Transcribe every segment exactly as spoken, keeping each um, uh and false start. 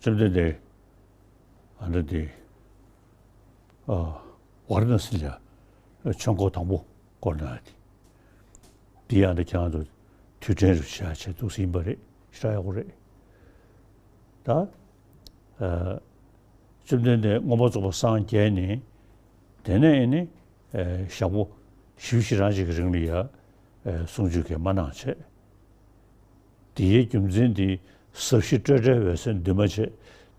བཅོམ་ལྡན་འདས་ཨ་འདྲ་དེ་ཨ་ཝཱ་ར་ཎ་སི་ལ་ཆོས་འཁོར་དང་པོ་བསྐོར་གནང་ཡ་དེ། དེ་ཡང་འདི་ཁྱེད་རང་ཚོ་དུས་དྲན་རུ་བྱ་བྱེད་འདུག་ཟིན་པ་རེད། ཞེ་དྲག་ཡག་པོ་རེད། ད་ཨ་བཅོམ་ལྡན་འདས་མངོན་པར་རྫོགས་པར་སངས་རྒྱས་ནས། དེ་ནས་ཨེ་ནི་ཨེ་ཞག་པོ་བཞི་བཅུ་ཞེ་གྲངས་ཅིག་གི་རིང་ལ་ཡ་ཨེ་གསུང་ཆོས་གས་མ་གནང་བྱས། དེའི་རྒྱུ་མཚན་དེ་ཟབ་ཞི་སྤྲོས་བྲལ་འོད་གསལ་འདུས་མ་བྱས།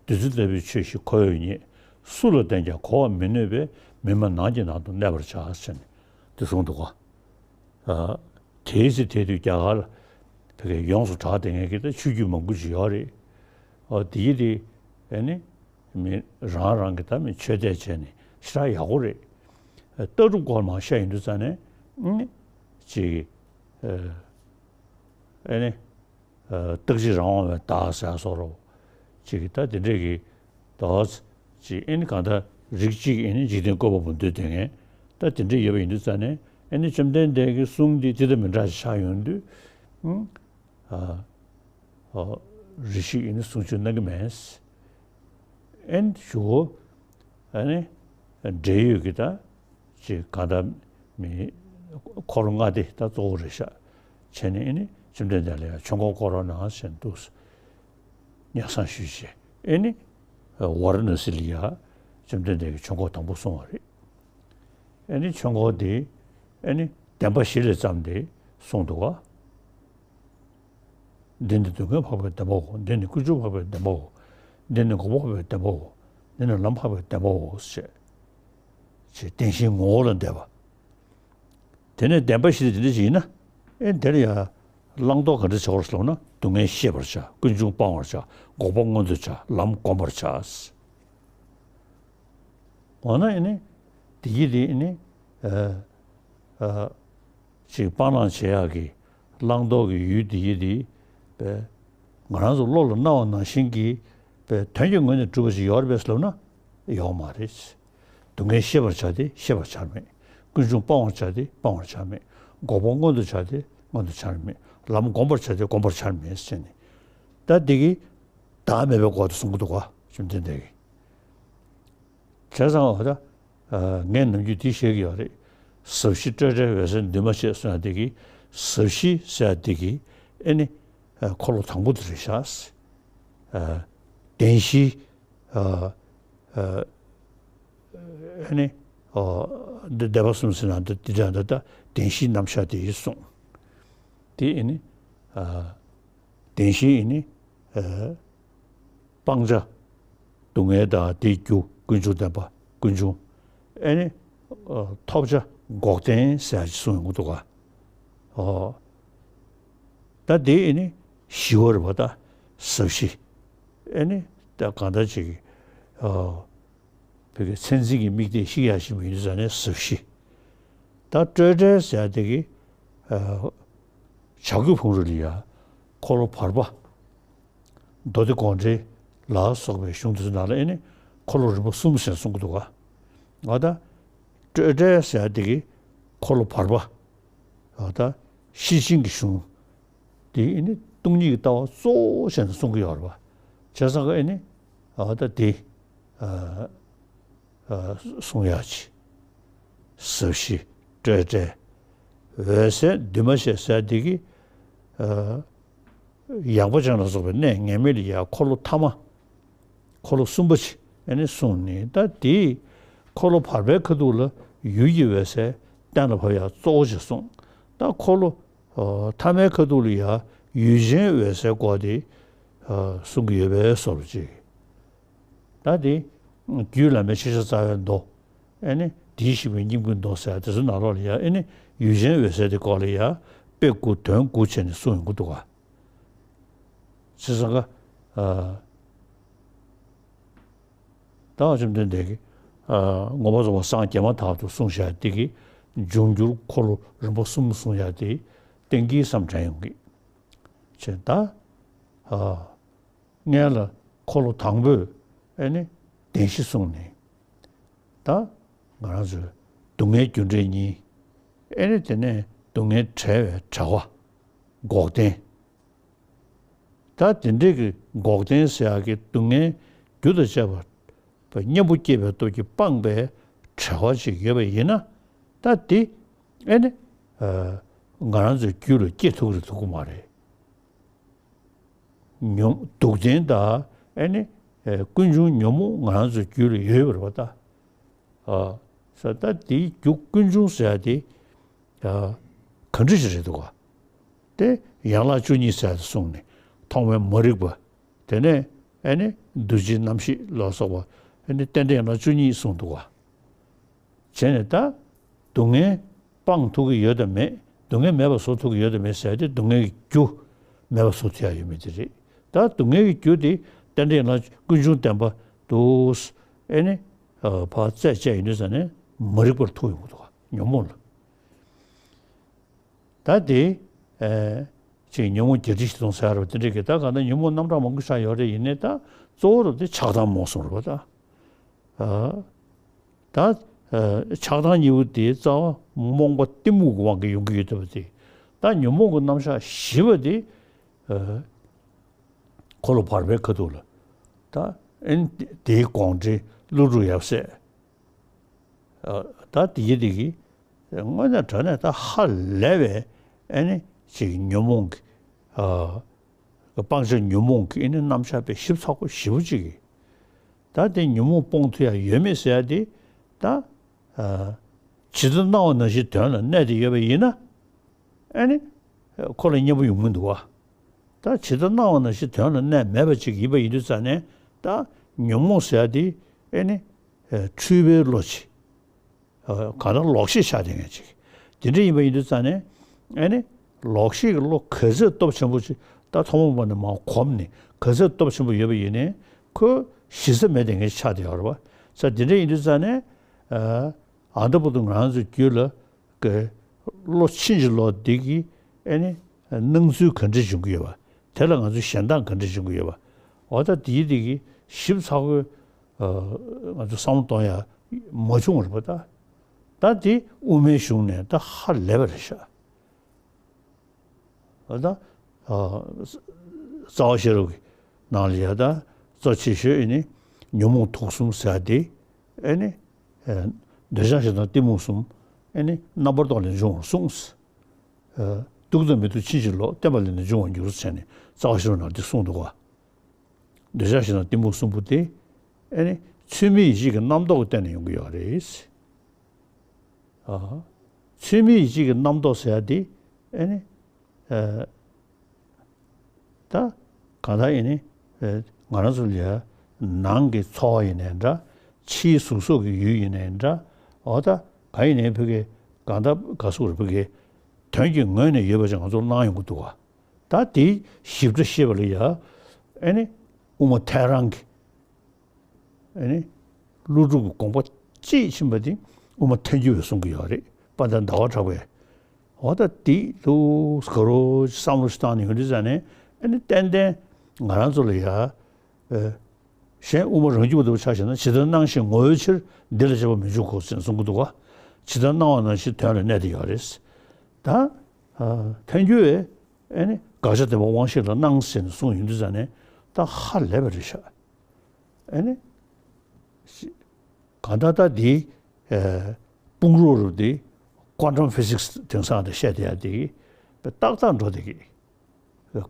བདུད་རྩི་ལྟ་བུའི་ཆོས་ཤིག་ཁོ་བོས་རྙེད། སུ་ལ་བསྟན་ཀྱང་གོ་བར་མི་ནུས་པས། མི་སྨྲ་ནགས་ཀྱི་ནང་དུ་གནས་པར་བྱ། ཟེར་ནས་དེ་གསུངས་འདུག་ག་ཨ་དེའི་ཚེ་དེ་དུས་རྒྱ་གར་ལ་ཕ་གི་ཡོངས་སུ་གྲགས་བསྡད་མཁན་གྱི་ད་ཆོས་བརྒྱུད་མང་པོ་ཅིག་ཡོད་རེད། ཨ་དེའི་དེ་ཨེ་ནི་མི་རང་རང་གི་ད་མི་ཆོས་དད་བྱས་ནས་ཞེ་དྲག་ཡག་པོ་རེད། ཨ་ལྟ་གྲུབ་སྐོར་མང་ཤོས་ཡིན་དུས་ཙང་ནས་ཨེ་ནི་ཅིག་ཨ་ཨེ་ནི་ཨ་རྟག་གཅིག་རང་དབང་བའི་བདག་ཟེར་བཟོ་འདྲ་ཅིག་གི་ད་དེ་འདྲས་ཀྱི་ད་ཅིག་ཨེ་ནི་གང་ལྟར་རིགས་གཅིག་ཨེ་ནི་འཇིག་རྟེན་བཀོད་པ་པོ་འདུས་བསྡད་མཁན་ད་དེ་འདྲས་ཡོད་པ་ཡིན་དུས་ཙང་ནས་ཨེ་ནི་བཅོམ་ལྡན་འདས་ཀྱི་གསུང་འདི་ཇི་ལྟར་མི་འདྲ་ཞིག་ཆགས་ཡོང་དུས། ཨ་ཨ་རེ་ཞིག་ཨེ་ནི་གསུང་ཆོས་གནང་གི་མེད། ཨེ་ནི་ཞུ་ཨ་ནི་འབྲེལ་ཡོད་ཀྱི་ད་ཅིག་གང་ལྟར་མི་འཁོར་ལྔ་སྡེ་ད་གཙོ་བོ་རེད་ཤག་བྱས་ནས་ཨེ་ནི་བཅོམ་ལྡན་འདས་ལ་ཡང་ཆོས་འཁོར་བསྐོར་རོགས་གནང་ཟེར་འདུག་སྙན་སེང་ཞུས་བྱས་ཨེ་ནི་ཝཱ་ར་ཎ་སི་ལ་ཡ་བཅོམ་ལྡན་འདས་ཀྱིས་ཆོས་འཁོར་དང་པོ་གསུངས་པ་རེད། ཨེ་ནི་ཆོས་འཁོར་དེ་ཨེ་ནི་བདེན་པ་བཞི་ལས་བརྩམས་ཏེ་གསུངས་འདུག་ག་འདི་ནི་སྡུག་བསྔལ་འཕགས་པའི་བདེན་པའོ། འདི་ནི་ཀུན་འབྱུང་འཕགས་པའི་བདེན་པའོ། འདི་ནི་འགོག་པ་འཕགས་པའི་བདེན་པའོ། འདི་ནི་ལམ་འཕགས་པའི་བདེན་པའོ་ཞེས། ཅེས་བདེན་བཞིའི་ངོ་བོ་ལ་འདས་པ། དེ་ནས་བདེན་པ་བཞི་དེ་འདྲ་ཞིག་ཡིན་ན། ཨེ་དེར་ཡང་བླང་དོར་ག་འདྲ་བྱ་བར་ཟེར་ན། སྡུག་བསྔལ་ཤེས་པར་བྱ། ཀུན་འབྱུང་སྤང་བར་བྱ། འགོག་པ་མངོན་དུ་བྱ། ལམ་བསྒོམ་པར་བྱ། འོ་ན་ཨེ་ནི་དེ་གི་དེ་ཨེ་ནི་ཨ་ཨ་ཅིག་སྤང་བླང་བྱེད་ཡག་གི་བླང་དོར་གྱི་ཡུལ་དེ་གི་དེ་པས་ང་རང་ཚོ་བློ་ལ་སྣང་བ་ནང་བཞིན་གྱི་པས་དོན་གྱི་ངོས་ནས་གྲུབ་པ་ཞིག་ཡོད་རེད་པས་ལབ་ན་ཡོད་མ་རེད། སྡུག་བསྔལ་ཤེས་པར་བྱ་སྟེ་ཤེས་པར་བྱར་མེད། ཀུན་འབྱུང་སྤང་བར་བྱ་སྟེ་སྤང་བར་བྱར་མེད། འགོག་པ་མངོན་དུ་བྱ་སྟེ་མངོན་དུ་བྱར་མེད། ལམ་བསྒོམ་པར་བྱ་སྟེ་བསྒོམ་པར་བྱར་མེད་ཟེར་ནས། ད་འདི་གི་བདག་མེད་པའི་སྐོར་དུ་གསུང་གི་འདུག་ག་བཅོམ་ལྡན་འདས་ཀྱིས། བྱས་ཙང་འོ་ད་ངས་ནམ་རྒྱུན་འདི་བཤད་ཀྱི་ཡོད་རེད། ཟབ་ཞི་སྤྲོས་བྲལ་འོད་གསལ་འདུས་མ་བྱས་གསུང་ཡ་འདི་གི་ཟབ་ཞི་ཟེར་ཡ་འདི་གི་ཨེ་ནི་འཁོར་ལོ་དང་པོ་དེ་རེད་ཤག་བདེན་བཞི། ཨ་ཨ་ཨ་ནི་ཨ་འདི་སྡེ་པ་གསུམ་ཟེར་ན་འདི་འདི་འདྲ་འདི་ལྟ་བདེན་བཞིའི་རྣམ་གཞག་དེ་ཡིས་གསུངས། དེ་ཨེ་ནི་ཨ་བདེན་བཞི་ཨེ་ནི་ཨ་སྤང་བྱ་སྡུག་བསྔལ་དང་དེའི་རྒྱུ་ཀུན་འབྱུང་བདེན་པ་ཀུན་འབྱུང་། ཨེ་ནི་ཨ་ཐོབ་བྱ་འགོག་བདེན་ཟེར་ཡ་ཅིག་གསུངས་ཡོང་གི་འདུག་ག་ཨོ། ད་དེ་ཨེ་ནི་ཞི་བ་རེད་པ། ད་ཟབ་ཞི། ཨེ་ནི་ད་གང་ལྟར་ཅིག་ཨོ། བོད་ཀྱི་མཚན་འཛིན་གྱི་དམིགས་གཏད་བཤིག་ཡག་ཞིག་མ་ཡིན་དུས་ཙང་ནས་ཟབ་ཞི། ད་སྤྲོས་བྲལ་ཟེར་ཡ་དེ་གི་ཨ་བྱ་རྒོད་ཕུང་རི་ལ་ཡ་འཁོར་ལོ་བར་པ། མདོ་སྡེ་དགོངས་འགྲེལ་ལ་སོགས་པའི་གཞུང་དེ་ཚོ་ནང་ལ་ཨེ་ནི་འཁོར་ལོ་རིམ་པ་གསུམ་ཟེར་གསུང་གི་འདུག་ག་འོ་ད་སྤྲོས་བྲལ་ཟེར་ཡ་དེ་གི་འཁོར་ལོ་བར་པ། འོ་ད་ཤེར་ཕྱིན་གྱི་གཞུང་དེ་ཨེ་ནི་སྟོང་ཉིད་ཀྱི་ལྟ་བ་གཙོ་བོ་བྱས་ནས་གསུང་གི་ཡོད་རེད་པ། བྱས་ཙང་ཀ་ཨེ་ནི་འོ་ད་དེ་ཨ་ཨ་གསུང་ཡག་ཅིག་ཟབ་ཞི་སྤྲོས་བྲལ་འོད་གསལ་འདུས་མ་བྱས་ཟེར་ཡ་དེ་གི་ཨ་ཡངས་པ་ཅན་ལ་སོགས་པའི་གནས་ངེས་མེད་ལ་ཡ་འཁོར་ལོ་ཐ་མ། འཁོར་ལོ་གསུམ་པ་ཅིག་ཨེ་ནི་གསུངས་ནས། ད་དེའི་འཁོར་ལོ་བར་པའི་ཁ་ཐུག་ལ་ཡུལ་གྱི་འོད་གསལ་གཏན་ལ་ཕབ་ཡག་གཙོ་བོ་ཅིག་གསུངས། ད་འཁོར་ལོ་ཨོ་ཐ་མའི་ཁ་ཐུག་ལ་ཡ་ཡུལ་ཅན་འོད་གསལ་སྐོར་དེ་ཨ་གསུང་གི་ཡོད་པའི་བཟོ་འདྲ་ཅིག་ད་དེ་རྒྱུད་བླ་མའི་ཤེས་བྱ་རྩ་བའི་མདོ། ཨེ་ནི་དེའི་ཞིག་པའི་སྙིང་པོའི་མདོ་ཟེར་དེ་ཚོ་ནང་ལོགས་ལ་ཡ་ཨེ་ནི་ཡུལ་ཅན་འོད་གསལ་དེ་སྐོར་ལ་ཡ་དཔེ་དགུ་དོན་དགུ་བྱས་ནས་གསུངས་ཡོང་གི་འདུག་ག་བྱས་ཙང་ཀ་ཨ་ད་བཅོམ་ལྡན་འདས་ཀྱིས་ཨ་མངོན་པར་རྫོགས་པར་སངས་རྒྱས་མ་ཐག་ཏུ་གསུངས་བཞག་དེ་གི་འབྱུང་འགྱུར་འཁོར་ལོ་རིམ་པ་གསུམ་གསུངས་བཞག་དེ་གཏན་འཁེལ་བསམ་དྲན་ཡོང་གི་བྱས། ད་ཨ་སྔོན་ལ་འཁོར་ལོ་དང་པོས་ཨེ་ནི་བདེན་བཞི་གསུངས་ནས། ད་ང་རང་ཚོས་སྡུག་བསྔལ་རྒྱུ་འབྲས་གཉིས། ཨེ་ནི་དེ་ནས་སྡུག་བསྔལ་བྲལ་བའི་བྲལ་བ། འགོག་བདེན། ད་དེ་འདྲའི་གི་འགོག་བདེན་ཟེར་ཡག་གི་སྡུག་བསྔལ་རྒྱུ་དང་བཅས་པ་གཉེན་པོ་སྐྱེས་པའི་སྟོབས་ཀྱིས་སྤངས་པའི་བྲལ་བ་ཅིག་ཡོད་པ་ཡིན་ན། ད་དེ་ཨེ་ནི་ང་རང་ཚོའི་རྒྱུད་ལ་སྐྱེ་ཐུབ་ཀྱི་རེད་འདུག་གི་མ་རེད། ཉོན་སྡུག་བདེན་དང་ཨེ་ནི་ཀུན་འབྱུང་ཉོན་མོངས་ང་རང་ཚོའི་རྒྱུད་ལ་ཡོད་པ་རེད་པ་ད། ཨ་ས་ད་དེའི་རྒྱུ་ཀུན་འབྱུང་ཟེར་ཡ་དེ་ཨ་ག་འདྲ་ཞིག་རེད་འདུག་ག་དེ་ཡན་ལག་བཅུ་གཉིས་ཟེར་ཡ་དེ་གསུངས་ནས། ཐོག་མའི་མ་རིག་པ། དེ་ནས་ཨེ་ནི་འདུ་བྱེད་རྣམ་ཤེས་ལ་སོགས་པ། ཨེ་ནི་རྟེན་འབྲེལ་ཡན་ལག་བཅུ་གཉིས་གསུངས་འདུག་ག་བྱས་ནས་ད་སྡུག་བསྔལ་སྤང་ཐུབ་ཀྱི་ཡོད་དམ་མེད། སྡུག་བསྔལ་མེད་པར་བཟོ་ཐུབ་ཀྱི་ཡོད་དམ་མེད་ཟེར་ཏེ། སྡུག་བསྔལ་གྱི་རྒྱུ་མེད་པར་བཟོ་ཐུབ་ཡ་ཡོད་མེད་དེ་རེད། ད་སྡུག་བསྔལ་གྱི་རྒྱུ་དེ་རྟེན་འབྲེལ་ཡན་ལག་ཀུན་འབྱུང་བདེན་པ་འདུག་ཨེ་ནི་ཕར་རྩད་བཅད་ཡིན་དུས་ཙ་ནས་མ་རིག་པར་ཐུག་ཡོང་གི་འདུག་ག་ཉོན་མོངས་ལ། ད་དེ་ཨེ་ཅིག་ཉོན་མོངས་བརྒྱད་ཁྲི་བཞི་སྟོང་ཟེར་བ་དེ་འདྲ་གི། ད་གང་ལྟར་ཉོན་མོངས་རྣམ་གྲངས་མང་པོ་ཞིག་ཡོད་རེད། ཡིན་ནའི་ད་གཙོ་བོ་རུ་དེ་ཆགས་སྡང་རྨོངས་གསུམ་རེད་པ་ད། ཨ་ད་ཨ་ཆགས་སྡང་གཉིས་པོ་དེ་རྩ་བ་རྨོངས་པ་གཏི་མུག་གི་དབང་གིས་ཡོང་གི་ཡོད་བསྡད་པ་དེ། ད་ཉོན་མོངས་ཀྱི་རྣམ་གཞག་བཞི་པ་དེ་ཨ་འཁོར་ལོ་བར་པའི་ཁ་ཐུག་ལ། ད་ཨེ་ནི་དེའི་དགོངས་འགྲེལ་ཀླུ་སྒྲུབ་ཡབ་སྲས། ཨ་ད་དེ་གི་དེ་གི་དངོས་གནས་དྲང་གནས་ད་ཧ་ལས་པའི་ཨེ་ནི་ཅིག་ཉོན་མོངས་ཀྱི་ཨ་སྤང་བྱ་ཉོན་མོངས་ཀྱི་ཨེ་ནི་རྣམ་གཞག་དཔེ་ཞིབ་ཚགས་པོ་ཞེ་པོ་ཅིག་གི། ད་དེ་ཉོན་མོངས་སྤོང་ཐུབ་ཡ་ཡོད་མེད་ཟེར་ཡ་དེ། ད་ཨ་ཇི་ལྟར་སྣང་བ་ནང་བཞིན་དོན་ལ་གནས་ཏེ་ཡོད་པ་ཡིན་ན། ཨེ་ནི་ཁོ་ལ་གཉེན་པོ་ཡོང་གི་འདུག་བ། ད་ཇི་ལྟར་སྣང་བ་ནང་བཞིན་དོན་ལ་གནས་མེད་པ་ཅིག་ཡིན་པ་ཡིན་དུས་ཙ་ནས། ད་ཉོན་མོངས་ཟེར་ཡ་དེ་ཨེ་ནི་འཁྲུལ་པའི་བློ་ཅིག་གང་ལྟར་ལོག་ཤེས་ཆགས་བསྡད་མཁན་ཅིག་དེ་འདྲ་ཡིན་པ་ཡིན་དུས་ཙ་ནས། ཨེ་ནི་ལོག་ཤེས་ཀྱི་བློ་ག་ཚོད་སྟོབས་ཆེན་པོ་ཅིག་ད་ཐོག་མ་བར་ནས་མར་གོམས་ནས་ག་ཚོད་སྟོབས་ཆེན་པོ་ཡོད་པ་ཡིན་ནའི་ཁོ་གཞི་རྩ་མེད་བསྡད་མཁན་ཅིག་ཆགས་བསྡད་ཡོད་རེད་བ། ས་དེ་འདྲ་ཡིན་དུས་ཙ་ནས་ཨ་ད་བར་དུ་ང་རང་ཚོའི་རྒྱུད་ལ་གི་བློ་ཕྱིན་ཅི་ལོག་འདི་གི་ཨེ་ནི་སྣང་ཚུལ་ག་འདྲ་འབྱུང་གི་ཡོད་པ། དེ་ལ་ང་ཚོས་ཞེན་སྡང་ག་འདྲ་འབྱུང་གི་ཡོད་པ། འོ་ད་དེའི་དེ་གི་ཞིབ་ཚགས་པོའི་ང་ཚོ་བསམ་བློ་གཏོང་ཡ་མ་བྱུང་བ་རེད་པ་ད། ད་དེ་དབུ་མའི་གཞུང་ནས་ད་ཧ་ལས་པ་རེད་ཤག་འོ་ད་ཨ་རྩ་བ་ཤེས་རབ་ཀྱི་ནང་ལ་ཡ་ད་གཙོ་ཆེ་ཤོས་ཨེ་ནི་ཉོན་མོངས་དུག་གསུམ་ཟེར་ཡ་དེ། ཨེ་ནི་ཨེ་འདོད་ཆགས་ཞེ་སྡང་གཏི་མུག་གསུམ་ཨེ་ནི་རྣམ་པར་རྟོག་ལས་འབྱུང་བར་གསུངས། ཨེ་སྡུག་དང་མི་སྡུག་ཕྱིན་ཅི་ལོག་བརྟེན་པ་ལས་ནི་འབྱུང་བར་འགྱུར་ཟེར་ནས་རྩ་བ་ཤེས་རབ་ནང་འདི་གསུངས་འདུག་ག་འདོད་ཆགས་ཞེ་སྡང་གཏི་མུག་གསུམ་པོ་དེ་ཨེ་ནི་ཚུལ་མིན་ཡིད་བྱེད་ཀྱི་རྣམ་རྟོག་གི་སྟེང་ནས་ཡོང་གི་ཡོད་རེད། ཨ། ཚུལ་མིན་ཡིད་བྱེད་ཀྱི་རྣམ་རྟོག་ཟེར་ཡ་དེ་ཨེ་ནི་ཨ། ད་གང་ལྟར་ཨེ་ནི་ཨ་ང་རང་ཚོ་ལ་ཡ་ནང་གི་ཚོར་བ་ཡིན་ནའི་འདྲ། ཕྱིའི་གཟུགས་སོགས་ཀྱི་ཡུལ་ཡིན་ནའི་འདྲ། འོ་ད་གང་ཡིན་ནའི་ཕ་གི་གང་ལྟར་ག་ཟེར་དགོས་རེད། ཕ་གི་དོན་གྱི་ངོས་ནས་ཡོད་པ་ཅིག་ང་ཚོར་སྣང་ཡོང་གི་འདུག་ག་ད་དེའི་ཞིབ་ཕྲ་ཤེས་པ་ལ་ཡ་ཨེ་ནི་དབུ་མ་ཐལ་རང་གི་ཨེ་ནི་ཀླུ་སྒྲུབ་ཀྱི་དགོངས་པ་དཔྱིས་ཕྱིན་པ་དེ་དབུ་མ་ཐལ་འགྱུར་བས་གསུང་གི་ཡོད་རེད། དཔལ་ལྡན་ཟླ་བ་གྲགས་པས། འོ་ད་དེ་ལུགས་ག་རོ་བསམ་བློ་ཞིག་བཏང་ནས་ཡོང་དུས་ཙ་ནས། ཨེ་ནི་ཏན་ཏན་ང་རང་ཚོ་ལ་ཡ་ཨེ་གཞན་དབུ་མ་རང་རྒྱུད་པ་ལྟ་བུ་ཆ་བཞག་ན། ཇི་ལྟར་སྣང་ཞིང་ངོ་བོའི་ཕྱིར། འདི་ལ་དཔྱད་པ་མི་འཇུག་གོ་ཟེར་གསུང་གི་འདུག་ག་ཇི་ལྟར་སྣང་བ་ནང་བཞིན་དོན་ལ་གནས་ཏེ་ཡོད་རེད། ད་ཨ་ཐལ་འགྱུར་བས་ཨེ་ནི་དགག་བྱ་བདེན་པ་དབང་ཤེས་ལ་སྣང་ཟེར་ནས་གསུངས་ཡོང་དུས་ཙ་ནས་ད་ཧ་ལས་པ་རེད་ཤག་ཨེ་ནི་གང་ལྟར་ད་འདི་ཨེ་དཔུང་རོགས་རུ་འདི་ཀོན་ཊམ་ཕི་ཟིག་སི་དེང་སང་དུ་བཤད་བསྡད་ཡ་འདི་གི་ཏག་ཏག་འགྲོ་བསྡད་གི་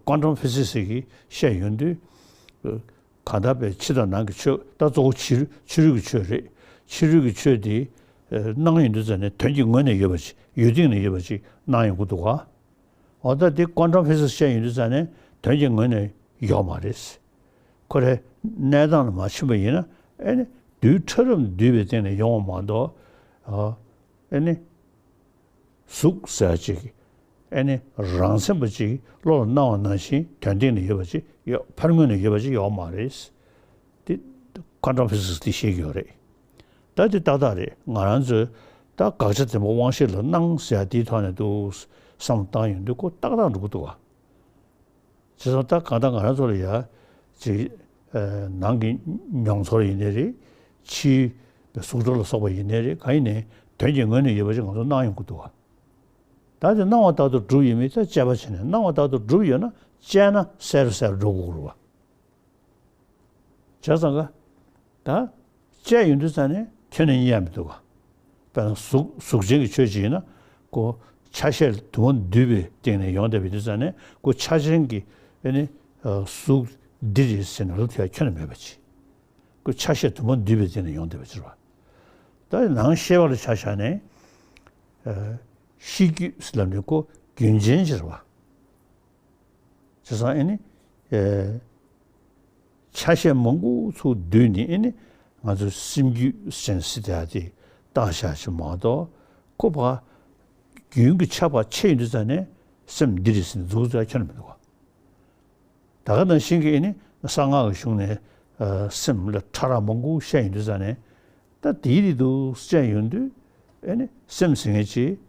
ཀོན་ཊམ་ཕི་ཟིག་སི་གི་བཤད་ཡོང་དུས། གང་ལྟར་པའི་ཕྱི་དང་ནང་གི་ཆོས། ད་གཙོ་བོ་ཕྱི་རོལ་ཕྱི་རོལ་གྱི་ཆོས་རེད། ཕྱི་རོལ་གྱི་ཆོས་དེ་ཨེ་སྣང་ཡོང་དུས་ཙ་ནས་དོན་གྱི་ངོས་ནས་ཡོད་པ་ཅིག་ཡུལ་སྟེང་ནས་ཡོད་པ་ཅིག་སྣང་ཡོང་གི་འདུག་ག་འོ་ད་དེ་ཀོན་ཊམ་ཕི་ཟིག་སི་བཤད་ཡོང་དུས་ཙ་ནས་དོན་གྱི་ངོས་ནས་ཡོད་མ་རེད། ཁོ་རའི་གནས་སྟངས་ལ་མ་ཕྱིན་པ་ཡིན་ན། ཨེ་ནི་རྡུལ་ཕྲ་རབ་འདུས་པའི་སྟེང་ནས་ཡོང་བ་མ་གཏོགས། ཨ་ཨེ་ནི་གཟུགས་ཟེར་ཅིག་ཨེ་ནི་རང་མཚན་པ་ཅིག་བློ་ལ་སྣང་བ་ནང་བཞིན་དོན་སྟེང་ནས་ཡོད་པ་ཅིག་ཡོད། ཕར་ངོས་ནས་ཡོད་པ་ཅིག་ཡོད་མ་རེད། དེ་ཀོན་ཊམ་ཕི་ཟིག་སི་དེ་བཤད་ཀྱི་ཡོད་རེད། ད་དེ་ཏག་ཏག་རེད། ང་རང་ཚོས་ད་དགག་བྱ་བདེན་པ་དབང་ཤེས་ལ་སྣང་ཟེར་ཡ་དེའི་ཐོག་ནས་འདུག་བསམ་བློ་བཏང་ཡོང་དུས་ཁོ་ཏག་ཏག་འགྲོ་གི་འདུག་ག་བྱས་ཙང་ད་གང་ལྟར་ང་རང་ཚོ་ལ་ཡ་ཅིག་ཨ་ནང་གི་མྱོང་ཚོར་ཡིན་ནའི་རེད། ཕྱིའི་གཟུགས་སྒྲ་ལ་སོགས་པ་ཡིན་ནའི་རེད། གང་ཡིན་ནའི་དོན་གྱི་ངོས་ནས་ཡོད་པ་ཅིག་ང་ཚོ་སྣང་ཡོང་གི་འདུག་ག་ད་དེ་སྣང་བ་ལྟར་དུ་གྲུབ་ཡོད་མེད་ད་དཔྱད་པ་བྱས་ནས། སྣང་བ་ལྟར་དུ་གྲུབ་ཡོད་ན་དཔྱད་ན་གསལ་རུ་གསལ་རུ་འགྲོ་དགོས་རེད་བ། བྱས་ཙང་ཀ་ད་དཔྱད་ཡོང་དུས་ཙང་ནས་ཁྱོན་ནས་རྙེད་ཡ་མི་འདུག་ག་དཔེར་ན་གཟུགས་གཟུགས་ཅན་གྱི་ཆོས་ཅིག་ཡིན་ན་ཁོ་ཆ་ཤས་དུ་མ་འདུས་པའི་སྟེང་ནས་ཡོང་བསྡད་པ་ཡིན་དུས་ཙང་ནས་ཁོ་ཆ་ཅན་གྱི་ཨེ་ནི་གཟུགས་འདི་རེད་ཟེར་ནས་ལབ་ཐུབ་ཡ་ཁྱོན་ནས་མེད་པ་ཅིག་ཁོ་ཆ་ཤས་དུ་མ་འདུས་པའི་སྟེང་ནས་ཡོང་བསྡད་པ་ཅིག་རེད་བ། ད་ནང་ཤེས་པ་ལ་ཆ་བཞག་ནས་ཤེས་རྒྱུད་ཟེར་ལབ་ནས་ཁོ་རྒྱུན་ཅན་ཅིག་རེད་བ། བྱས་ཙང་ཨེ་ནི། ཨེ། ཆ་ཤས་མང་པོ་ཚུར་བསྡུས་ནས་ཨེ་ནི་ང་ཚོ་སེམས་རྒྱུད་ཟེར་ནས་ཟེར་བསྡད་ཡ་དེ་བཏགས་བཞག་ཅིག་མ་གཏོགས་ཁོ་ཕར་རྒྱུན་གྱི་ཆ་ཕར་ཕྱེ་ཡོང་དུས་ཙང་ནས་སེམས་འདི་རེད་ཟེར་ནས་མཛུབ་གུ་ཚོས་ཁྱོན་ནས་མི་འདུག་ག་ད་ག་ནང་བཞིན་གྱི་ཨེ་ནི་གསང་སྔགས་ཀྱི་གཞུང་ནས་ཨ་སེམས་ལ་ཕྲ་རགས་མང་པོ་བཤད་ཡོང་དུས་ཙང་ནས་ད་དེའི་རིགས་དུ་དཔྱད་ཡོང་དུས་ཨེ་ནི་སེམས་ཟེར་མཁན་ཅིག་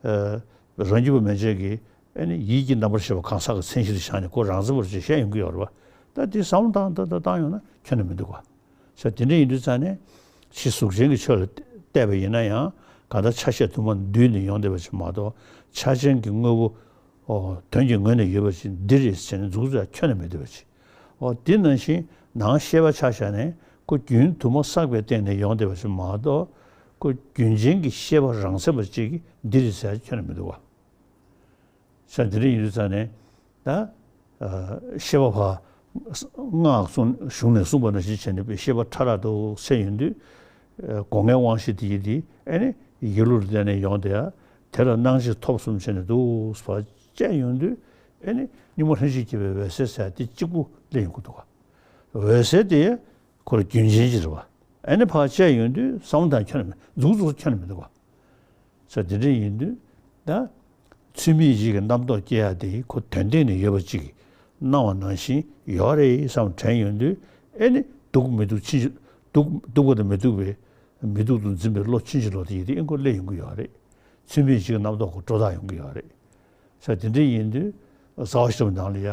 ཨ་རང་རྒྱུད་པ་མན་ཆད་ཀྱིས་ཨ་ནི་ཡིད་ཀྱི་རྣམ་པར་ཤེས་པ་གང་ཟག་གི་མཚན་གཞིར་བཞག་ནས་ཁོ་རང་མཚན་པར་བྱེད་བཤད་ཡོང་གི་ཡོད་རེད་བ། ད་དེ་བསམ་བློ་བཏང་བཏང་བཏང་ཡོང་ན་ཁྱོན་ནས་མི་འདུག་ག་ས་དེ་འདྲ་ཡིན་དུས་ཙང་ནས་ཕྱི་གཟུགས་ཅན་གྱི་ཆོས་ལ་བལྟས་པ་ཡིན་ན་ཡང་གང་ལྟར་ཆ་ཤས་དུ་མ་འདུས་ནས་ཡོང་བསྡད་པ་ཅིག་མ་གཏོགས་ཆ་ཅན་གྱི་དངོས་པོ་ཨོ་དོན་གྱི་ངོས་ནས་ཡོད་པ་ཅིག་འདི་རེད་ཟེར་ནས་མཛུབ་གུ་ཚོས་ཁྱོན་ནས་མི་བསྡད་པ་ཅིག་ཨོ་དེ་ནང་བཞིན་ནང་ཤེས་པ་ཆ་བཞག་ནས་ཁོ་རྒྱུན་དུ་མ་བསགས་པའི་སྟེང་ནས་ཡོང་བསྡད་པ་ཅིག་མ་གཏོགས་ཁོ་རྒྱུན་ཅན་གྱི་ཤེས་པ་རང་མཚན་པ་ཅིག་གིས་འདི་རེད་ཟེར་ཁྱོན་ནས་མི་འདུག་བ། ས་དེ་འདྲ་ཡིན་དུས་ཙང་ནས་ད་ཨ་ཤེས་པ་ཕར་སྔགས་གསུང་གཞུང་ནས་གསུངས་པ་ནང་བཞིན་བྱས་ནས་ཤེས་པ་ཕྲ་རགས་དུ་ཟེར་ཡོང་དུས་ཨ་སྒོ་ལྔའི་དབང་ཤེས་དེ་ཡིན་དེ་ཨེ་ནི་ཡིད་བློ་ལ་བརྟེན་ནས་ཡོང་བསྡད་ཡ་དེ་ལ་སྣང་མཆེད་ཐོབ་གསུམ་བྱས་ནས་འདུག་ཕར་དཔྱད་ཡོང་དུས་ཨེ་ནི་གཉུག་མ་ལྷན་ཅིག་སྐྱེས་པའི་འོད་གསལ་ཟེར་ཡ་དེ་གཅིག་པུ་སླེབས་ཡོང་གི་འདུག་ག་འོད་གསལ་དེ་ཁོ་རང་རྒྱུན་ཅན་ཅིག་རེད་བ། ཨེ་ནི་ཕར་དཔྱད་ཡོང་དུས་བསམ་བློ་བཏང་ཁྱོན་ནས་མི་མཛུབ་གུ་ཚོས་ཁྱོན་ནས་མི་འདུག་བ། ས་དེ་འདྲ་ཡིན་དུས་ད་ཚུལ་མིན་ཡིད་ཀྱི་རྣམ་རྟོག་སྐྱེ་ཡ་དེ་ཁོ་དོན་སྟེང་ནས་ཡོད་པ་ཅིག་སྣང་བ་ནང་བཞིན་ཡོད་རེད་བསམ་དྲན་ཡོང་དུས་ཨེ་ནི་སྡུག་མི་སྡུག་ཕྱིན་ཅི་སྡུག་སྡུག་པ་དང་མི་སྡུག་པའི་མི་སྡུག་ཏུ་འཛིན་པའི་བློ་ཕྱིན་ཅི་ལོག་དེ་ཡིན་དུས་ཨེ་ཁོ་སླེབས་ཡོང་གི་ཡོད་རེད། ཚུལ་མིན་ཡིད་ཀྱི་རྣམ་རྟོག་ཁོ་སྒྲོ་བཏགས་ཡོང་གི་ཡོད་རེད། ས་དེ་འདྲ་ཡིན་དུས་རྩ་བ་ཤེས་རབ་ནང་ལ་ཡ་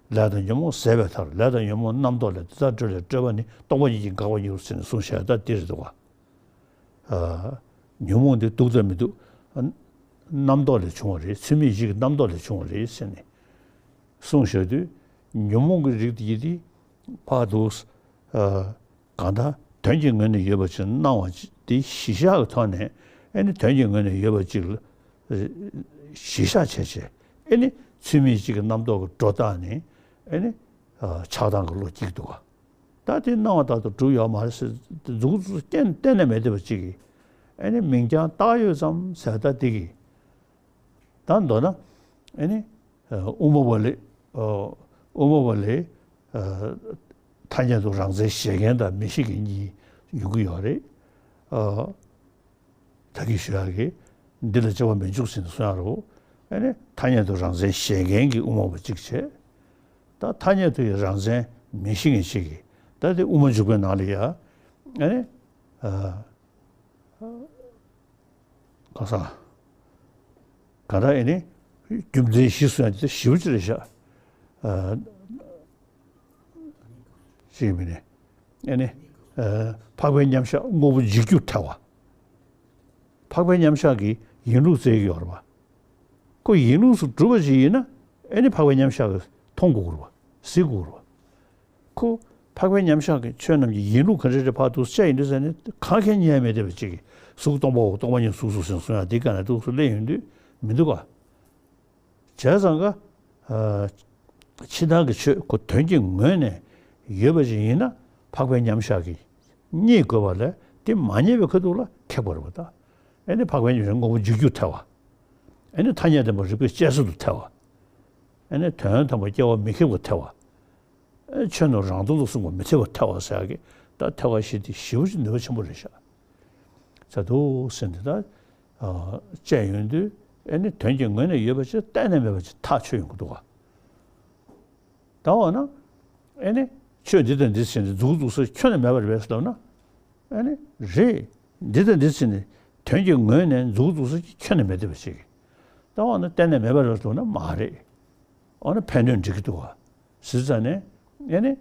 ལས་དང་ཉོན་མོངས་ཟད་པའི་མཐར་ལས་དང་ཉོན་མོངས་རྣམ་རྟོག་ལས་དེ་དག་སྒྲོལ་བའི་སྤྲོས་པ་ནི་སྟོང་པ་ཉིད་ཀྱིས་འགག་པར་འགྱུར་ཟེར་ནས་གསུངས་བཞག་ད་འདི་རེད་འདུག་ག་ཨ། ཉོན་མོངས་འདི་སྡུག་དང་མི་སྡུག་ཨ། རྣམ་རྟོག་ལས་བྱུང་བ་རེད། ཚུལ་མིན་ཡིད་ཀྱི་རྣམ་རྟོག་ལས་བྱུང་བ་རེད་ཟེར་ནས་གསུངས་བཞག་དུས་ཉོན་མོངས་ཀྱི་རིགས་དེ་ཡིན་དེ་ཕར་དུ་ཨ། གང་ལྟར་དོན་གྱི་ངོས་ནས་ཡོད་པ་ཅིག་སྣང་བ་ཅིག་དེ་གཞི་བཞག་གི་ཐོག་ནས་ཨེ་ནི་དོན་གྱི་ངོས་ནས་ཡོད་པ་ཅིག་ལ་གཞི་བཞག་བྱས་བྱས་ཨེ་ནི་ཚུལ་མིན་ཅིག་གི་རྣམ་རྟོག་གི་སྒྲོ་བཏགས་ནས་ཨེ་ནི་ཆགས་སྡང་གི་བློ་སྐྱེ་གི་འདུག་ག་ད་དེ་སྣང་བ་ལྟར་དུ་གྲུབ་ཡོད་མ་རེད་ཟེར་མཛུབ་གུ་ཚོས་གཏན་གཏན་ནས་མེད་བསྡད་པ་ཅིག་གིས་ཨེ་ནི་མིང་རྐྱང་བཏགས་ཡོད་ཙམ་ཟེར་ད་དེ་གིས། ད་མདོར་ན་ཨེ་ནི་དབུ་མ་པ་ལས་དབུ་མ་པ་ལས་ཐ་སྙད་དུ་རང་མཚན་བཞེད་མཁན་དང་མི་བཞེད་མཁན་གཉིས་ཡོང་གི་ཡོད་རེད། ད་གིན་ཞུ་ཡག་གི་འདི་ལ་དཔྱད་པ་མི་འཇུག་ཟེར་ནས་གསུང་ཡག་རེད། ཨེ་ནི་ཐ་སྙད་དུ་རང་མཚན་བཞེད་མཁན་གྱི་དབུ་མ་པ་གཅིག་བྱས། ད་ཐ་སྙད་དུ་ཡི་རང་མཚན་མི་བཞེད་མཁན་གཅིག་གིས་ད་དེ་དབུ་མ་འཇུག་པའི་ནང་ལ་ཡ་ཨེ་ནི། ག་ས། ག་ད་ཨེ་ནི། རྒྱུ་མཚན་བཞི་གསུང་ཡ་དེ་ཞིབ་ཅིག་རེད་ཤག་ཨ། ཅིག་མིན་ནི། ཨེ་ནི། ཨ། འཕགས་པའི་མཉམ་གཞག་དངོས་པོ་འཇིག་རྒྱུར་ཐལ་བ། འཕགས་པའི་མཉམ་གཞག་གི་ཡིན་ལུགས་བཙལ་གྱི་ཡོད་རེད་པ། ཁོ་ཡིན་ལུགས་སུ་གྲུབ་པ་ཅིག་ཡིན་ན་ཨེ་ནི་འཕགས་པའི་མཉམ་གཞག་གི་མཐོང་དགོས་རེད་པ། གཟིགས་དགོས་རེད་པ། ཁོ་འཕགས་པའི་མཉམ་གཞག་གི་ཆོས་རྣམས་ཀྱི་ཡིན་ལུགས་ག་འདྲ་རེད་ཕར་འདུག་དཔྱད་ཡིན་དུས་ཟེར་ནས་གང་གང་རྙེད་མེད་བསྡད་པ་ཅིག་གིས་གཟུགས་སྟོང་པའོ། སྟོང་པ་ཉིད་གཟུགས་སོ་ཟེར་གསུང་ཡ་འདི་ག་ནས་འདུག་སུ་སླེབས་ཡོང་དུས་མི་འདུག་ག་བྱས་ཙང་ཀ་ཕྱི་ནང་གི་ཆོས་ཁོ་དོན་གྱི་ངོས་ནས་ཡོད་པ་ཅིག་ཡིན་ན་འཕགས་པའི་མཉམ་གཞག་གིས་རྙེད་དགོས་པ་ལས་དེ་མ་རྙེད་པའི་ཁ་ཐུག་ལ་ཁེགས་པ་རེད་པ། ད་ཨེ་ནི་འཕགས་པའི་མཉམ་གཞག་དངོས་པོ་འཇིག་རྒྱུར་ཐལ་བ། ཨེ་ནི་ཐ་སྙད་བདེན་པ་རིགས་པས་དཔྱད་བཟོད་དུ་ཐལ་བ། ཨེ་ནི་དོན་དམ་པར་སྐྱེ་བ་མི་ཁེགས་པར་ཐལ་བ། ཨེ་ཆོས་རྣམས་རང་སྟོང་དུ་གསུངས་པ་མི་འཐད་པར་ཐལ་བ་ཟེར་ཡག་གི་ད་ཐལ་བ་བཞི་དེ་ཞེ་པོ་ཅིག་ནུས་པ་ཆེན་པོ་རེད་ཤག་ཟེར་འདུག་ཟེར་འདི་ད་དཔྱད་ཡོང་དུས་ཨེ་ནི་དོན་གྱི་ངོས་ནས་ཡོད་པ་ཅིག་གཏན་ནས་མེད་པ་ཅིག་ཐག་ཆོད་ཡོང་གི་འདུག་ག་ད་འོ་ན་ཨེ་ནི་ཆོས་འདི་དང་འདི་ཟེར་ནས་མཛུབ་གུ་འཛུགས་ས་ཁྱོན་ནས་མེད་པ་རེད་པས་ཟེར་ལབ་ན་ཨེ་ནི་རེད། འདི་དང་འདི་ཟེར་ནས་དོན་གྱི་ངོས་ནས་མཛུབ་གུ་འཛུགས་ས་ཁྱོན་ནས་མེད་བསྡད་པ་ཅིག་ད་འོ་ན་གཏན་ནས་མེད་པ་རེད་ལབ་ན་མ་རེད། འོ་ན་ཕན་གནོད་འགྲིག་གི་འདུག་ག་ཟེར་ཙང་ནས་ཨེ་ནི།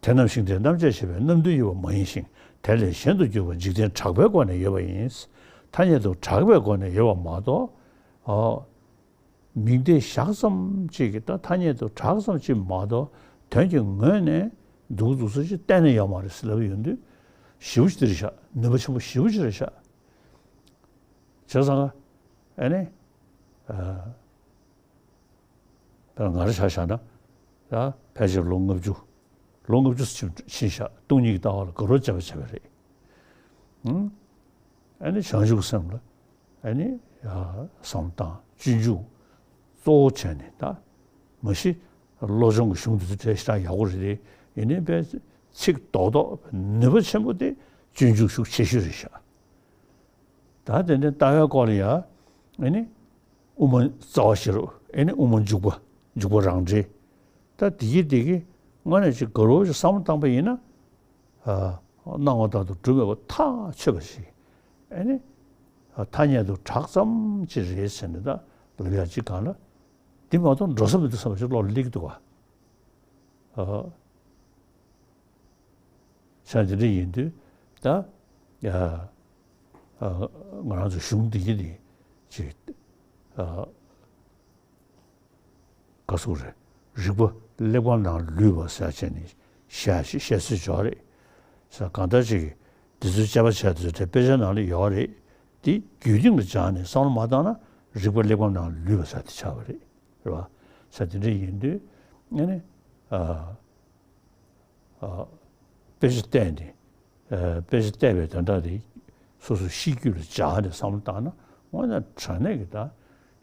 དེ་རྣམས་ཤིང་རྟའི་རྣམ་བཅད་བྱས་པས་རྣམ་བདུན་ཡོད་པ་མ་ཡིན་ཞིང་། དེ་ལས་གཞན་དུ་གྱུར་པ་འཇིག་རྟེན་གྲགས་པའི་སྒོ་ནས་ཡོད་པ་ཡིན། ཐ་ ཐ་སྙད་དུ་གྲགས་པའི་སྒོ་ནས་ཡོད་པ་མ་གཏོགས། ཨ། མིང་དེ་བཞག་ཙམ་ཅིག་གིས་ད་ཐ་སྙད་དུ་གྲགས་ཙམ་ཅིག་མ་གཏོགས་དོན་གྱི་ངོས་ནས་འདུག་འདུག་ས་ཅིག་གཏན་ནས་ཡོད་མ་རེད་ཟེར་ལབ་ཡོང་དུས། ཞེ་པོ་ཅིག་དེ་རེད་ཤག་ནུས་པ་ཆེན་པོ་ཞེ་པོ་ཅིག་རེད་ཤག་བྱས་ཙང་ཨ་ནི། ཨ། ད་ང་རང་ཆ་བཞག་ན། ད་ཕལ་ཆེར་ལོ་ལྔ་བཅུ། ལོ་ལྔ་བཅུ་ཕྱིན་ཕྱིན་ཤག་སྟོང་ཉིད་ཀྱི་ལྟ་བ་ལ་དགའ་རབ་བྱས་པ་བྱས་པ་རེད། ཨང་། ཨ་ནི་བྱང་ཆུབ་སེམས་ལ་ཨ་ནི་ཡ་བསམ་བློ་བཏང་སྤྱོད་འཇུག་གཙོ་བོ་བྱས་ནས། ད་མ་གཞི་བློ་སྦྱོང་གི་གཞུང་དེ་ཚོ་གྲས་ཞེ་དྲག་ཡག་པོ་རེད་དེ། ཡིན་ནའི་དཔེ་ཚིག་རྡོག་རྡོག་ནུས་པ་ཆེན་པོ་དེ་སྤྱོད་འཇུག་ཤུགས་ཆེ་ཤོས་རེད་ཤག་ད་དེ་ནས་ལྟ་བའི་སྐོར་ལ་ཡ། ཨེ་ནི། དབུ་མ་རྩ་བ་ཤེས་རབ། ཨེ་ནི་དབུ་མ་འཇུག་པ། འཇུག་པ་རང་འགྲེལ། ད་དེ་གི་དེ་གི་དངོས་གནས་ཅིག་དགའ་རབ་ཅིག་བསམ་བློ་བཏང་པ་ཡིན་ན། ཨ། སྣང་བ་ལྟར་དུ་གྲུབ་མེད་པ་ཐག་ཆོད་པ་ཞིག་ཨེ་ནི། ཨ། ཐ་སྙད་དུ་གྲགས་ཙམ་ཅིག་རེད་ཟེར་ནས་ད་ལབ་ཡ་ཅིག་གང་ལ། འདི་མ་གཏོགས་འགྲོ་ས་མི་འདུག་བསམ་པ་ཞིག་བློ་ལ་སླེབས་ཀྱི་འདུག་ག་ཨ། བྱས་དེ་འདྲ་ཡིན་དུས་ད། ཨ། ཨ། ང་རང་ཚོ་གཞུང་འདི་གི་ནི་ཅིག་ཨ། ག་ཟེར་རེད། རིགས་པ་གླེགས་བམ་ནང་ལུས་པ་ཟེར་བྱས་ནས་བཤད་བཤད་སྲོལ་ཅིག་ཡོད་རེད། ས་གང་ལྟར་ཅིག་གིས་འདི་ཚོའི་དཔྱད་པ་བྱས་དུས་དེ་དཔེ་ཆ་ནང་ལ་ཡོད་རེད། དེ་རྒྱུད་སྟེང་ལ་སྦྱངས་ནས་བསམ་བློ་མ་བཏང་ན་རིགས་པ་གླེགས་བམ་ནང་ལུས་པ་ཟེར་དེ་ཆགས་པ་རེད། རེད་བ། ས་དེ་འདྲ་ཡིན་དུས་ཨ་ནི། ཨ། ཨ། དཔེ་ཆ་བལྟས་ནས། ཨ། དཔེ་ཆ་བལྟས་པའི་དོན་དག་དེ་སོ་སོའི་གཤིས་རྒྱུད་ལ་འཇགས་ནས་བསམ་བློ་བཏང་ན་དངོས་གནས་དྲང་གནས་ཀྱི་ད་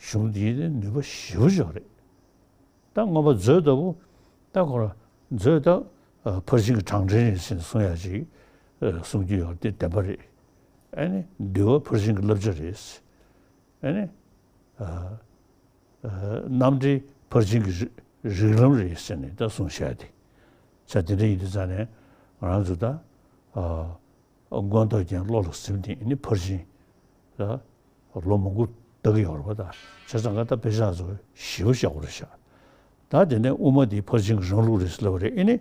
གཞུང་འདིའི་ནུས་པ་ཞེ་པོ་ཅིག་རེད། ད་མངོན་པ་མཛོད་ལྟ་བུ། ད་ཁོ་རང་མཛོད་ད། ཨ། ཕར་ཕྱིན་གྱི་གྲངས་འདྲེན་རེད་ཟེར་ནས་གསུང་ཡ་ཅིག་ཨ། གསུང་རྒྱུ་ཡོད་དེ་བདེན་པ་རེད། ཨ་ནི་འདུལ་བ་ཕར་ཕྱིན་གྱི་བསླབ་བྱ་རེད། ཨ་ནི། ཨ། ཨ། རྣམ་འགྲེལ་ཕར་ཕྱིན་གྱི་རིགས་རིགས་ལམ་རེད་ཟེར་ནས་ད་གསུངས་བཞག་དེ། ས་དེ་འདྲ་ཡིན་དུས་ཙང་ནས་ང་རང་ཚོ་ད། ཨ། མངོན་རྟོགས་རྒྱན་བློ་ལ་ཟིན་ཏེ་ནི་ཕར་ཕྱིན་ད་ལོ་མང་པོ་བལྟ་གི་ཡོད་རེད་པ། ད་བྱས་ཙང་ང་ད་དཔེ་ཆ་ཚོ་ཞེ་པོ་ཞེ་པོ་རེད་ཤག་ད་དེ་ནས་དབུ་མ་དེ་ཕར་ཕྱིན་གྱི་རང་ལུགས་རེད་ཟེར་ལབ་པ་རེད། ཨེ་ནི་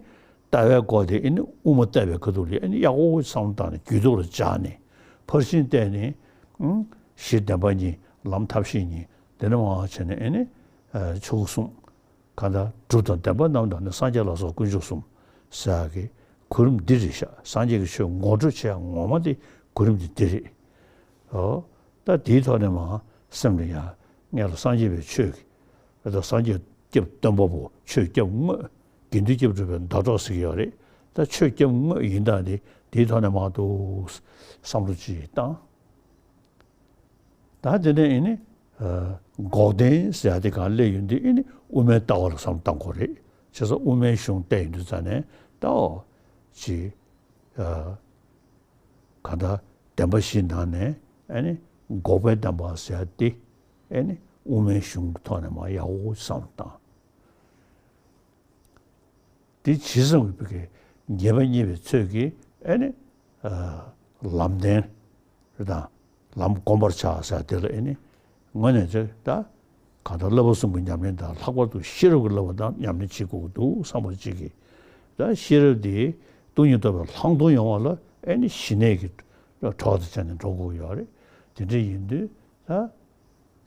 ལྟ་བའི་སྐོར་དེ་ཨེ་ནི་དབུ་མ་བལྟ་བའི་ཁ་ཐུག་ལ་ཨེ་ནི་ཡག་པོ་བསམ་བློ་བཏང་ནས་རྒྱུད་ཐོག་ལ་འཇགས་ནས་ཕར་ཕྱིན་བལྟས་ནས། ཨང་། གཞི་བདེན་པ་གཉིས། ལམ་ཐབས་ཤེས་གཉིས། དེ་ནས་མར་བྱས་ནས་ཨེ་ནི། ཨ། ཆོས་སྐུ་གསུམ། གང་ལྟར་གྲུབ་དང་བདེན་པ་རྣམས་དང་ནི། སངས་རྒྱས་ལ་སོགས་དཀོན་མཆོག་གསུམ། ཟེར་ཡག་གི་གོ་རིམ་འདི་རེད་ཤག་སངས་རྒྱས་ཀྱི་ཆོས་ངོ་སྤྲོད་བྱེད་ཡག་ངོ་མ་དེ་གོ་རིམ་འདི་འདི་རེད། ཨོ། ད་དེའི་ཐོག་ནས་མར་སེམས་ལ་ཡ། སྔོན་ལ་སངས་རྒྱས་པའི་ཆོས་ཀྱི། ད་སངས་རྒྱས་སྐྱབས་སྟོན་པ་པོ། ཆོས་སྐྱབས་དངོས། དགེ་འདུན་སྐྱབས་སྒྲུབ་པའི་ཟླ་གྲོགས་ཟེར་གྱི་ཡོད་རེད། ད་ཆོས་སྐྱབས་དངོས་ཡིན་སྟངས་དེ་དེའི་ཐོག་ནས་མར་འདུག་བསམ་བློ་ཅིག་བཏང་། ད་དེ་ནས་ཨེ་ནི། ཨ། འགོག་བདེན་ཟེར་ཡ་དེ་གང་སླེབས་ཡོང་དུས་ཨེ་ནི་དབུ་མའི་ལྟ་བ་ལ་བསམ་བློ་བཏང་དགོས་རེད། བྱས་ཙང་དབུ་མའི་གཞུང་བལྟས་ཡོང་དུས་ཙང་ནས་ད་འོ་ཅིག་ཨ། གང་ལྟར་བདེན་པ་བཞིའི་ནང་ནས་ཨེ་ནི་འགོག་པའི་བདེན་པ་ཟེར་ཡ་དེ་ཨེ་ནི་དབུ་མའི་གཞུང་གི་ཐོག་ནས་མར་ཡག་པོ་བསམ་བློ་བཏང་། དེ་ཇི་ཙམ་གྱིས་ངེས་པ་རྙེད་པའི་ཚོད་ཀྱིས་ཨེ་ནི། ཨ། ལམ་བདེན་རེད་དང་། ལམ་བསྒོམ་པར་བྱ་ཟེར་དེ་ལ་ཨེ་ནི། དངོས་གནས་ཅིག་ད་གང་ལྟར་བསླབ་པ་གསུམ་གྱི་ཉམས་ལེན་དང་། ལྷག་པར་དུ་ཤེས་རབ་ཀྱི་བསླབ་པ་དང་ཉམས་ལེན་བྱེད་དགོས་ཀྱི་འདུག་བསམ་པ་ཅིག་གིས། ད་ཤེས་རབ་དེ་སྟོང་ཉིད་རྟོགས་པའི་ལྷག་མཐོང་ཡོང་བ་ལ་ཨེ་ནི་ཞི་གནས་ཀྱི་གྲོགས་དང་བཅས་ནས་འགྲོ་དགོས་ཀྱི་ཡོད་རེད། དེ་འདྲ་ཡིན་དུས་ད།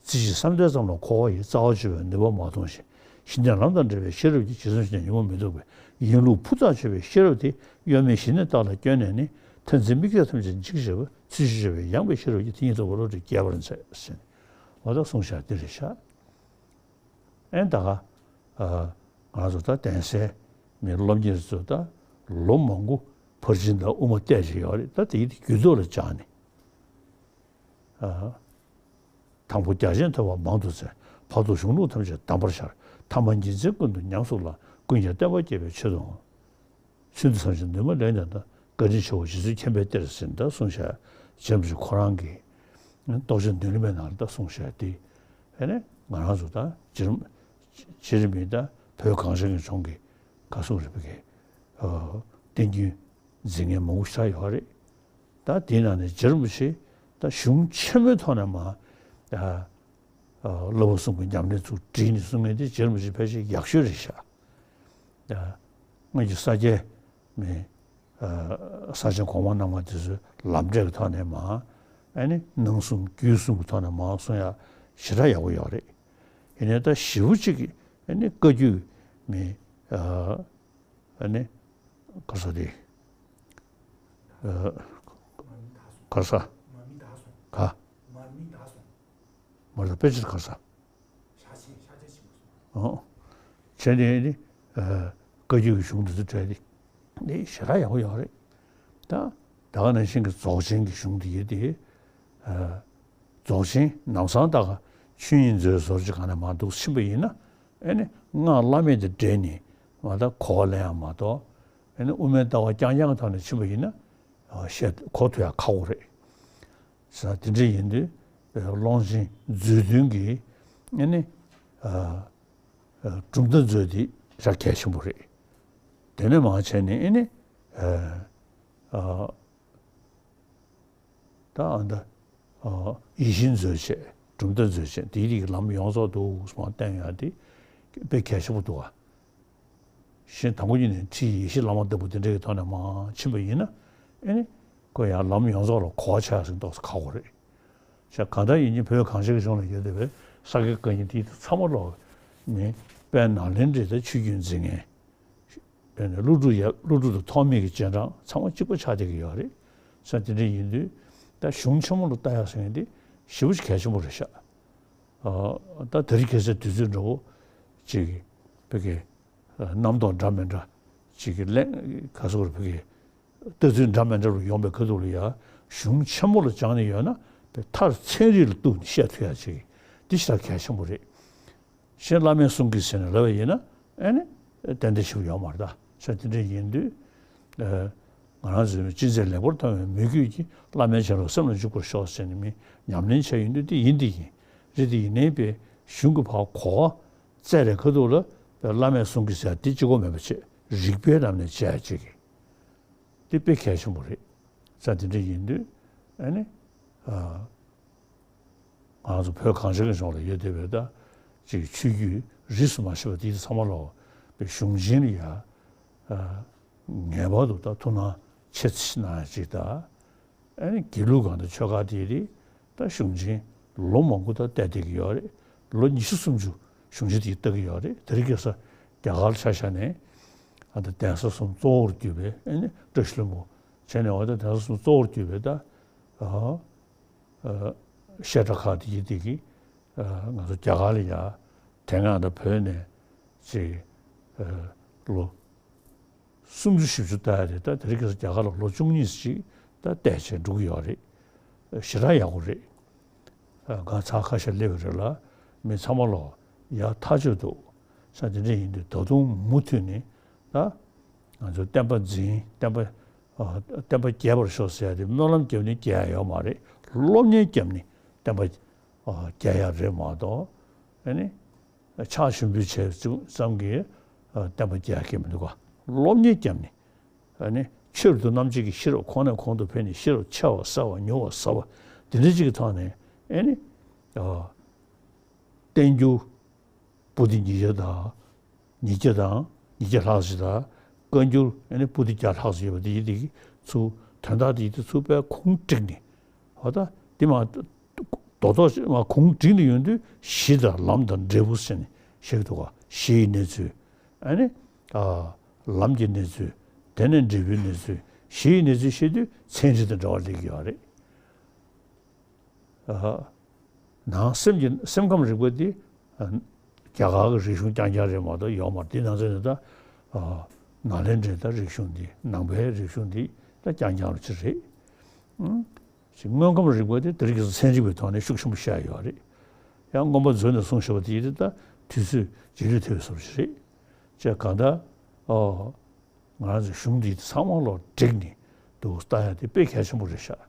རྩེ་གཅིག་བསམ་གཏན་ཙམ་ལ་འཁོར་བ་ཡི། རྩ་བ་གཅོད་པའི་ནུས་པ་མ་མཐོང་ཞིང་། ཞི་གནས་ལམ་དང་བྲལ་བའི་ཤེས་རབ་ཀྱིས། ཇི་ཙམ་ཞིག་ཀྱང་ཉོན་མོངས་མི་ཐུབ་པས། ཡིན་ལུགས་ཕུ་ཐག་ཆོད་པའི་ཤེས་རབ་དེ། གཡོ་མེད་ཞི་གནས་རྟ་ལ་བསྐྱོན་ནས་ནི། མཐར་འཛིན་དམིགས་གཏད་ཐམས་ཅད་འཇིག་བྱེད་པ། ཚུལ་བཞིན་གཤེགས་པའི་ཡངས་པའི་ཤེས་རབ་ཀྱིས། དེ་ཉིད་རྟོགས་པའི་བློ་གྲོས་རྒྱས་པར་མཛད་ཟེར་ནས། འོ་ད་གསུངས་བཞག་འདི་རེད་ཤག་ཨེ་ད་ག་ཨ། ང་ཚོ་ད་གདན་སའི་མི་སློབ་གཉེར་ཚོ་ད་ལོ་མང་པོ་ཕར་ཕྱིན་དང་དབུ་མ་བལྟས་བྱས་ཡོད་རེད། ད་དེ་རྒྱུད་ཐོག་ལ་སྦྱངས་ནས། ཨ། དང་པོ་རྒྱ་ཆེན་ཐོས་པ་མང་དུ་བཙལ། བར་དུ་གཞུང་ལུགས་ཐམས་ཅད་གདམས་པར་ཤར། ཐ་མ་ཉིན་མཚན་ཀུན་ཏུ་ཉམས་སུ་བླངས། ཀུན་ཀྱང་བསྟན་པ་རྒྱས་པའི་ཆེད་དུའང་། ཚུལ་འདི་ཚང་ཞིང་ནུས་མ་ལེགས་ནས་ད། བཀའ་དྲིན་ཆེའོ་རྗེ་བཙུན་མཁྱེན་པའི་གཏེར་ཟེར་ད་གསུངས་བཞག་རྗེ་རིན་པོ་ཆེ་ཁོ་རང་གིས་རྟོགས་བརྗོད་མདུན་ལམ་པའི་ནང་ལ་ད་གསུངས་བཞག་དེ། ཨེ་ནས་ང་རང་ཚོ་ད་རྗེ་རིན་རྗེ་རིན་པོ་ཆེ་ད་བོད་གངས་ཅན་གྱི་ལྗོངས་ཀྱི་བཀའ་སྲུང་རིན་པོ་ཆེ་བསྟེན་རྒྱུ་མཛད་མཁན་མང་པོ་ཞིག་ཡོད་རེད། ད་དེའི་ནང་ནས་རྗེ་རིན་པོ་ཆེ་ད་གཞུང་ཆེན་མོའི་ཐོག་ནས་མ་ད་བསླབ་པ་གསུམ་གྱི་ཉམས་ལེན་ཚུར་བསྒྲིལ་ནས་གསུང་མཁན་དེ་རྗེ་རིན་པོ་ཆེ་ཕལ་ཆེར་ཡག་ཤོས་རེད་ཤག་ད་སྔོན་གྱི་ས་སྐྱའི་མི་ས་ཆེན་གོང་མ་རྣམ་ལྔ་དེ་ཚོའི་ལམ་འབྲས་ཀྱི་ཐོག་ནས་མ་ ཨ་ནི་ནང་གསུམ་རྒྱུད་གསུམ་གྱི་ཐོག་ནས་མར་གསུང་ཡ་ཞེ་དྲག་ཡག་པོ་ཡོད་རེད། ཡིན་ནའི་ད་ཞེ་པོ་ཅིག་ཨ་ནི་བཀའ་བརྒྱུད་མི་ཨ་ནི་ག་ས་དེ་ཨ་ག་ས་ག་མར་ད་དཔེ་ཆ་ག་ས། ཨོ། བྱས་ནས་ནི་ཨ་བཀའ་བརྒྱུད་ཀྱི་གཞུང་འདི་ཚོ་བྲལ་ཏེ་འདི་ཞེ་དྲག་ཡག་པོ་ཡོད་རེད། ད་ད་ག་ནང་བཞིན་གྱི་རྫོགས་ཆེན་གྱི་གཞུང་འདི་ཡོད་དེ། ཨ་རྫོགས་ཆེན་ནམ་སང་ད་ག་ཆོས་དབྱིངས་མཛོད་ཟུར་གྱི་སྒང་ནས་མར་འདུག་ཕྱིན་པ་ཡིན་ན། ཨེ་ནི་སྔགས་བླ་མེད་དང་འབྲེལ་ནས་མ་ད་གོ་བ་ལེན་ཡ་མ་གཏོགས། ཨེ་ནི་དབུ་མའི་ལྟ་བ་རྐྱང་རྐྱང་གི་ཐོག་ནས་ཕྱིན་པ་ཡིན་ན་ཨ་བཤད་གོ་ཐུབ་ཡ་ཁག་པོ་རེད། ས་དེ་འདྲ་ཡིན་དུས་ཀློང་ཆེན་མཛོད་བདུན་གྱི་ཨ་ནི་ཨ་ཨ་གྲུབ་མཐའ་མཛོད་དེ་ཞེ་དྲག་གལ་ཆེན་པོ་རེད། དེ་ནས་མར་བྱས་ནས་ཨ་ནི་ཨ་ཨ་ད་ཨ་ད་ཨ་ཡིད་བཞིན་མཛོད་བྱས། གྲུབ་མཐའ་མཛོད་བྱས། དེའི་རིགས་ལམ་ཡོངས་རྫོགས་འདུག་སེ་མར་བསྟན་ཡ་དེ་དཔེ་གལ་ཆེན་པོ་འདུག་ཨ། གཞན་དང་པོ་ཉིད་ནས་ཁྲིད་ཡེ་ཤེས་བླ་མ་ལྟ་བུ་དེ་འདྲའི་ཐོག་ནས་མར་ཕྱིན་པ་ཡིན་ན། ཨེ་ནི་ཁོ་ཡང་ལམ་ཡོངས་རྫོགས་ལ་གོ་བ་ཆགས་ཟིན་ཏོག་ཙམ་ཁག་པོ་རེད། ཤ་གང་ལྟར་ཡིན་གྱི་བོད་གངས་ཅན་གྱི་ལྗོངས་ལ་ཡོད་བསྡད་པའི་ས་དགེ་བཀའ་རྙིང་དེ་ཚང་མ་ལོག་ནི་དཔལ་ནཱ་ལེནྡྲའི་ད་ཆོས་བརྒྱུད་འཛིན་མཁན། དཔེར་ན་ཀླུ་སྒྲུབ་ཡབ་ཀླུ་སྒྲུབ་དང་ཐོགས་མེད་ཀྱི་རྗེས་འབྲང་ཚང་མ་གཅིག་པ་ཆགས་བསྡད་ཀྱི་ཡོད་རེད། ས་དེ་འདྲ་ཡིན་དུས་ད་གཞུང་ཆེན་མོ་ལ་ལྟ་ཡག་ཟེར་མཁན་དེ་ཞེ་པོ་ཅིག་གལ་ཆེན་པོ་རེད་ཤག་ཨ་ད་དེ་རིང་ཁ་སང་དུས་ཚོད་འདྲ་བོ་ཅིག་བོད་ཀྱི་རྣམ་རྟོག་འདྲ་མི་འདྲ་ཅིག་གི་གླེང་ག་སོགས་བོད་ཀྱི་ལྟ་ཚུལ་འདྲ་མི་འདྲ་རུ་ཡོང་པའི་ཁ་ཐུག་ལ་ཡ་གཞུང་ཆེན་མོ་ལ་སྦྱངས་ནས་ཡོད་ན་དེ་མཐར་ཚན་རིག་ལ་གཏུགས་ནས་བཤད་ཐུབ་ཡ་ཅིག་འདི་ཞེ་དྲག་གལ་ཆེན་པོ་རེད། གཞན་བླ་མའི་གསུང་གིས་ཟེར་ནས་ལབ་པ་ཡིན་ན་ཨེ་ནི་ཏན་ཏན་ཞིག་ཡོད་མ་རེད་ད། ས་དེ་འདྲ་ཡིན་དུས་ཨ་ང་རང་ཚོའི་ཅི་མཛད་ལེགས་པར་མཐོང་བའི་མོས་གུས་ཀྱིས་བླ་མའི་བྱིན་རླབས་སེམས་ལ་འཇུག་པར་ཤོག་ཟེར་ནས་མི་ཉམས་ལེན་བྱས་ཡོང་དུས་དེ་ཡིན་དེ་ཡིན། རེད་དེ་ཡིན་ནའི་པའི་གཞུང་གི་ཕར་གོ་བ་བཙལ་རེ་ཁ་ཐུག་ལ་བླ་མའི་གསུང་གིས་ཟེར་དེ་གཅིག་པོ་མེད་པ་བྱས་རིགས་པའི་ལམ་ནས་བྱས་ཅིག་གི་དེ་དཔེ་གལ་ཆེན་པོ་རེད། ས་དེ་འདྲ་ཡིན་དུས་ཨ་ནི་ཨ་ང་ཚོ་བོད་གངས་ཅན་གྱི་ལྗོངས་ལ་ཡོད་བསྡད་པའི་ད་ཅིག་ཆོས་བརྒྱུད་རིས་སུ་མ་ཆད་པ་དེ་ཚང་མ་ལོག་པའི་གཞུང་ཆེན་ལ་ཡ་ཨ་ངེས་པར་དུ་ད་ཐུགས་སྣང་ཆེ་ཙམ་གནང་ཡ་ཅིག་ད། ཨ་ནི་དགེ་ལུགས་སྒང་དུ་ཆོས་ཁ་དེ་རེད། ད་གཞུང་ཆེན་ལོ་མང་པོ་ད་བལྟས་བསྡད་ཀྱི་ཡོད་རེད། ལོ་ཉི་ཤུ་སུམ་ཅུ་གཞུང་ཆེན་དེ་ལྟ་གི་ཡོད་རེད། དེ་རིང་ཁ་སང་རྒྱ་གར་ལ་ཆ་བཞག་ནས་ཨ་ད་གདན་ས་གསུམ་གཙོ་བོར་གྱུར་པའི་ཨ་ནི་བཀྲ་ཤིས་ལྷུན་པོ་བྱས་ནས་འོ་ད་གདན་ས་གསུམ་གཙོ་བོར་གྱུར་པའི་ད་ཨ་ཨ་བཤད་གྲྭ་ཁག་དེ་ཡི་དེ་གི་ཨ་ང་ཚོ་རྒྱ་གར་ལ་ཡ་དེ་སྔ་ད་བོད་ནས་ཅིག་ཨ་ལོ་སུམ་ཅུ་བཞི་བཅུ་ལྟ་ཡ་རེད། ད་དེ་རིང་ཁ་སང་རྒྱ་གར་ལ་ལོ་བཅུ་གཉིས་ཅིག་ད་བལྟས་བྱས་འགྲོ་གི་ཡོད་རེད། ཞེ་དྲག་ཡག་པོ་རེད། ཨ་ང་ཚང་ཁ་ཤས་སླེབས་པ་རེད་ལ་མི་ཚང་མ་ལོག་ཡག་ཐག་ཆོད་འདུག་ས་དེ་འདྲ་ཡིན་དུས་ད་དུང་མུ་མཐུད་ནས་ད་ང་ཚོ་བསྟན་པ་འཛིན་བསྟན་པ་ཨ་བསྟན་པ་རྒྱས་པར་ཤོག་ཟེར་ཡ་དེ་སྨོན་ལམ་བརྒྱབ་ནས་རྒྱས་ཡ་ཡོད་མ་རེད། སློབ་གཉེར་བརྒྱབ་ནས་བསྟན་པ་ཨ་རྒྱས་ཡ་རེད་མ་གཏོགས་ཨ་ནི། ཕྱག་ཞུ་འབུལ་བྱས་ཙམ་གྱིས་ཨ་བསྟན་པ་རྒྱས་ཀྱི་མི་འདུག་ག་སློབ་གཉེར་བརྒྱབ་ནས་ཨ་ནི་ཆོས་རབ་ཏུ་རྣམ་འབྱེད་ཀྱི་ཤེས་རབ་གོང་ནས་གོང་དུ་འཕེལ་ནས་ཤེས་རབ་ཆེ་བ་གསལ་བ་ཉུང་བ་ཟབ་པ་འདི་འདྲ་ཅིག་གི་ཐོག་ནས་ཨ་ནི་ཨ་བསྟན་འགྱུར་པོ་ཏི་ཉིས་བརྒྱ་དང་ཉིས་བརྒྱ་དང་ཉིས་བརྒྱ་ལྷག་ཅིག་དང་བཀའ་འགྱུར་ཨ་ནི་པོ་ཏི་བརྒྱ་ལྷག་ཅིག་ཡོད་པ་འདི་འདི་ཚུར་དོན་དག་འདི་འདི་ཚུར་དཔེ་ཁུངས་བསྒྲིགས་ནས་ཨ་ད་འདི་མ། རྡོག་རྡོག་ཅིག་མར་གུང་བསྒྲིགས་ནས་ཡོང་དུས་གཞི་དང་ལམ་དང་འབྲས་བུ་ཟེར་ནས་བཤད་ཀྱི་འདུག་ག་གཞི་ཡི་གནས་ཚུལ། ཨ་ནི་ཨ་ལམ་གྱི་གནས་ཚུལ། དེ་ནས་འབྲས་བུའི་གནས་ཚུལ། གཞི་ཡི་གནས་ཚུལ་བཤད་དུས་ཚན་རིག་དང་འབྲེལ་བ་སླེབས་ཀྱི་ཡོད་རེད། ཨ་ནང་སེམས་ཀྱི་སེམས་ཁམས་རིག་པ་འདི་ཨ་རྒྱ་གར་གྱི་རིག་གཞུང་རྐྱང་རྐྱང་རེད་མ་གཏོགས་ཡོད་མ་རེད། འདི་ནང་ཚན་ནི་ད་ཨ་ནཱ་ལེནྡྲའི་ད་རིག་གཞུང་འདི་ནང་པའི་རིག་གཞུང་འདི་ད་རྐྱང་རྐྱང་རུ་ཅིག་རེད། ཨང་། ཞིག་དངོས་ཁམས་རིག་པ་དེ་དེ་རིང་ཁ་སང་ཚན་རིག་པའི་ཐོག་ནས་ཤུགས་ཆེན་པོ་བཤད་ཡོད་རེད། ཡང་མངོན་པ་མཛོད་ནས་གསུངས་བཞག་པ་དེ་ཡིན་ད་དུས་ཚོད་རྗེས་ལུས་ཐེབས་པའི་བཟོ་འདྲ་ཞིག་རེད། བྱས་གང་ལྟར་ཨོ་ང་རང་ཚོའི་གཞུང་འདི་ཚང་མ་ལོག་བསྒྲིགས་ནས་འདུག་ལྟ་ཡ་དེ་དཔེ་གལ་ཆེན་པོ་རེད་ཤག